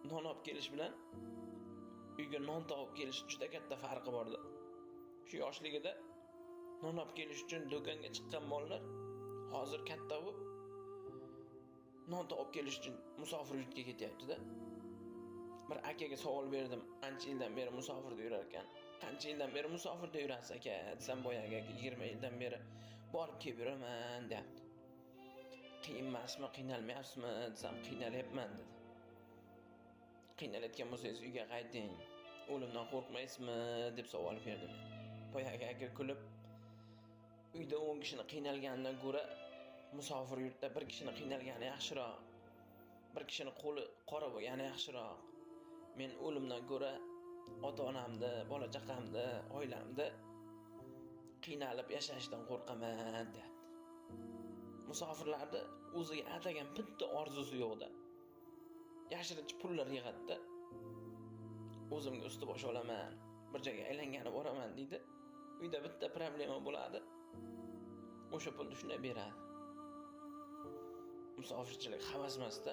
Non olib kelish bilan uyga non topib kelish juda katta farqi borda. Shu yoshligida non olib kelish uchun do'konga chiqqan bolalar hozir katta bo'lib non topib kelish uchun musofir yurtga ketyapti-da. Bir akaga savol berdim, ancha yildan beri musofirda yurar ekan. Qancha yildan beri musofirda yurasiz aka desam, boyagi aka 20 yildan beri borib kelib yuraman deyapti. Qiyin emasmi, qiynalmayapsizmi desam, qiynalyapman dedi. Qiynalayotgan bo'lsangiz uyga qayting, o'limdan qo'rqmaysizmi deb savol berdim. Boyagi aka kulib, uyda 10 kishini qiynalganidan ko'ra musofir yurtda bir kishini qiynalgani yaxshiroq. Bir kishini qo'li qora bo'lgani yaxshiroq. Men o'limdan ko'ra ota-onamni, bola chaqamni, oilamni qiynalib yashashdan qo'rqaman deyapti. Musofirlarda o'ziga atagan bitta orzusi yo'qda. Yashirincha pullar yig'adi-da. O'zimga usti bosh olaman, bir joyga aylangani boraman deydi. Uyda bitta problema bo'ladi. O'sha pulni shunday beradi. Musofirchilik havas emas-da.